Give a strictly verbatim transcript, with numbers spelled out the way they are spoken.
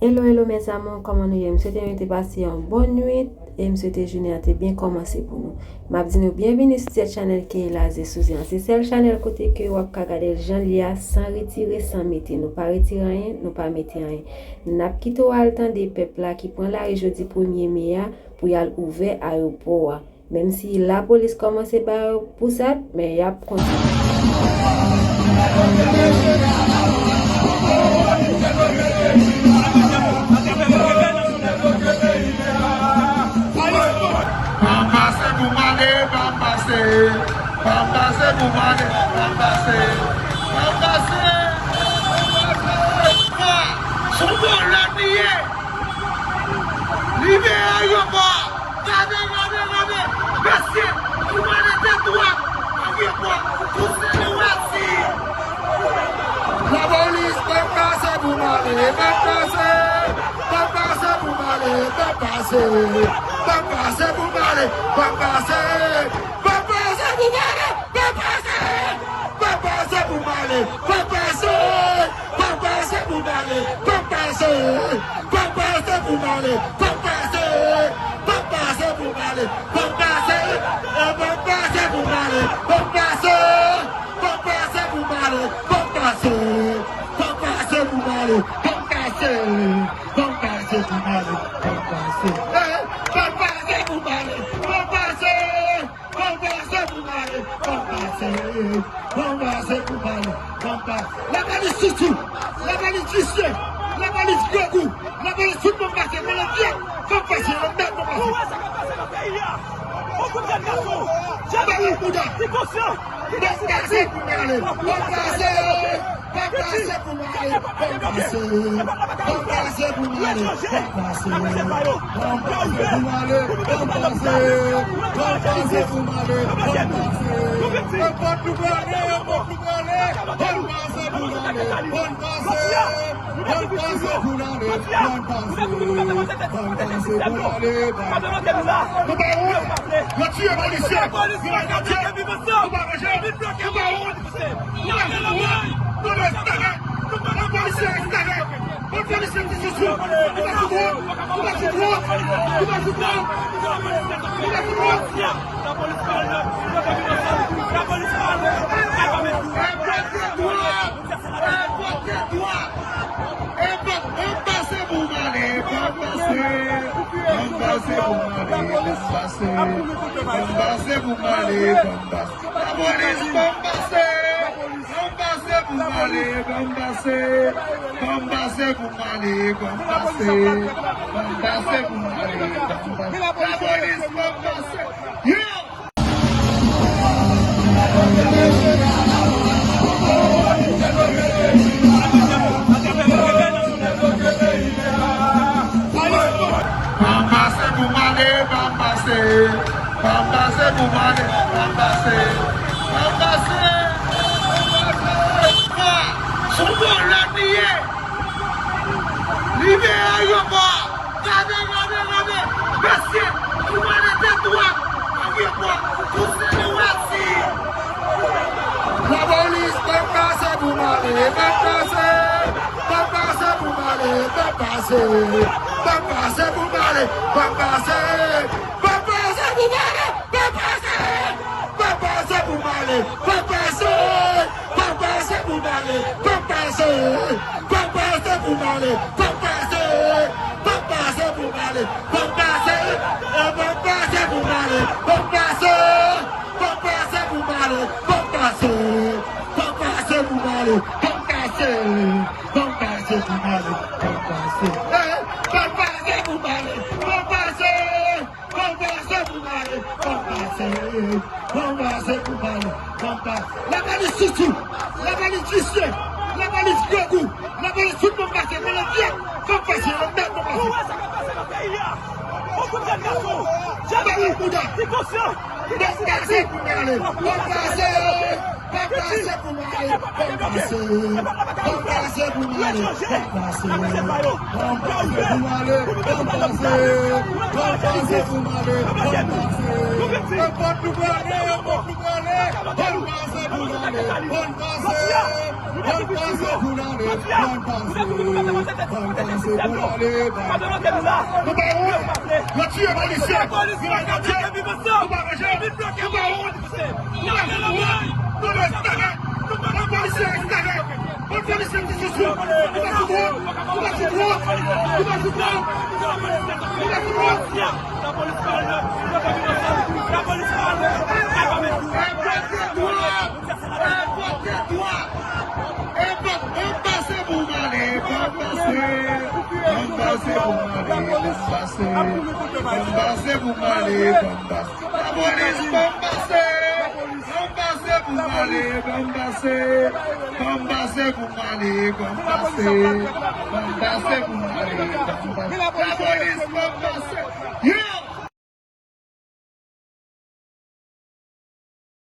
Hello, hello mes amours, kòman nou ye? M swete nou te pase yon bòn nwit e m swete jounen an te byen kòmanse pou nou. M ap di nou byenvini sou sèt chanèl Keyla Ze Souze an. Se sèl chanèl kote ke w ap ka gade l jan l ye a, san retire, san mete. Nou pa retire anyen, nou pa mete anyen. N ap kite w al tande pèp la ki pran lari jodi premye me a pou y al ouvè ayewopò a. Menm si lapolis kòmanse ba yo pousad, men y ap kontinye. Ban m pase pou m ale, ban m pase. Ban m pase pou m ale, ban m pase. Ban m pase. Son bon lè li ye. Rive ayewopò. Gade, gade, gade. Mesye, nou pale tèt dwat. Ayewopò. Tout se nou ati. Lapolis, ban m pase pou m ale, ban m pase. Ban m pase pou m ale, ban m pase. Ban m pase pou m ale, ban m pase. Ban m pase pou m ale, ban m pase. Ban m pase pou m ale, ban m pase. Ban m pase pou m ale, ban m pase. Ban m pase pou m ale, ban m pase. Ban m pase pou m ale, ban m pase. E ban m pase pou m ale, ban m pase. Ban m pase pou m ale, ban m pase. Ban m pase pou m ale, ban m pase. Ban m pase pou m ale, ban m pase. Eh, ban m pase pou m ale, ban m pase. Ban m pase pou m ale, ban m pase. Ban m pase pou m ale, ban m pase. Lapolis toujou, lapolis visye, lapolis grangou, lapolis tout moun pase, men lè vyèt, ban m pase, anmèt ban m pase. Ou wè sa k ap pase nan peyi a? Yon group jèn gason, jèn fi, ki konsyan. Ban m pase pou m ale, ban m pase. Ban m pase pou m ale, ban m pase. Ban m pase pou m ale, ban m pase. Ban m pase pou m ale, ban m pase. Ban m pase pou m ale, ban m pase. Nenpòt nou prale, nenpòt nou prale. Ban m pase pou m ale, ban m pase. Ban m pase pou m ale, ban m pase. Ban m pase pou m ale, ban m pase. Nou pa wont, yo tiye polisye. Nou pa wont, nou pa wont. Nou pa wont. Nou pa fout wont. Nou pa fout wont. Nou pa fout wont. Nou pa fout wont. Nou pa fout wont. Nou pa fout wont. Envòke dwa. Envòke dwa. Envòke, ban m pase pou m ale. Ban m pase. Ban m pase pou m ale. Ban m pase. Ban m pase pou m ale. Ban m pase. Lapolis, ban m pase. Ban m pase pou m ale, ban m pase. Ban m pase pou m ale, ban m pase. Ban m pase pou m ale, ban m pase. Lapolis, ban m pase. Yo! Ban m pase pou m ale, ban m pase. Ban m pase pou m ale, ban m pase. Ban m pase. Son bon lè li ye. Rive ayewopò. Gade, gade, gade. Mesye, nou pale tèt dwat. Ayewopò. Tout se nou ati. Lapolis, ban m pase pou m ale, ban m pase. Ban m pase pou m ale, ban m pase. Ban m pase pou m ale, ban m pase. Ban m pase pou m ale, ban m pase. Ban m pase pou m ale, ban m pase. Ban m pase pou m ale, ban m pase. Ban m pase pou m ale, ban m pase. Ban m pase pou m ale, ban m pase. E ban m pase pou m ale, ban m pase. Ban m pase pou m ale, ban m pase. Ban m pase pou m ale, ban m pase. Ban m pase pou m ale, ban m pase. Eh, ban m pase pou m ale, ban m pase. Ban m pase pou m ale, ban m pase. Ban m pase pou m ale, ban m pase. Lapolis toujou, lapolis visye, lapolis grangou, lapolis tout moun pase, men lè vyèt, ban m pase, anmèt ban m pase. Ou wè sa k ap pase nan peyi a? Yon group jèn gason, jèn fi, ki konsyan, ki deside di, ban m pase pou m ale, ban m pase. Ban m pase pou m ale, ban m pase. Ban m pase pou m ale, ban m pase. Ban m pase pou m ale, ban m pase. Ban m pase pou m ale, ban m pase. Nenpòt nou prale, nenpòt nou prale. Ann pase pou n ale, ann pase. Ann pase pou n ale, ann pase. Ann pase pou n ale, ann pase. Nou pa wont. Yo tiye polisye. Nou pa manje. Nou pa manje. Nou pa wont. Nou pa fout wont. Nou lèz tèt. Nou pa wont polisye. Ann polisye ti sousou. Nou pa fout wont. Nou pa fout wont. Nou pa fout wont. Nou pa fout wont. Enpòte dwa! Enpòte dwa! Enpòte, ann pase pou m ale, ann pase, ann pase pou m ale, ann pase, ann pase pou m ale, ann pase. Lapolis, ann pase! Ann pase pou m ale, ann pase, ann pase pou m ale, ann pase, ann pase pou m ale, ann pase. Lapolis, ann pase!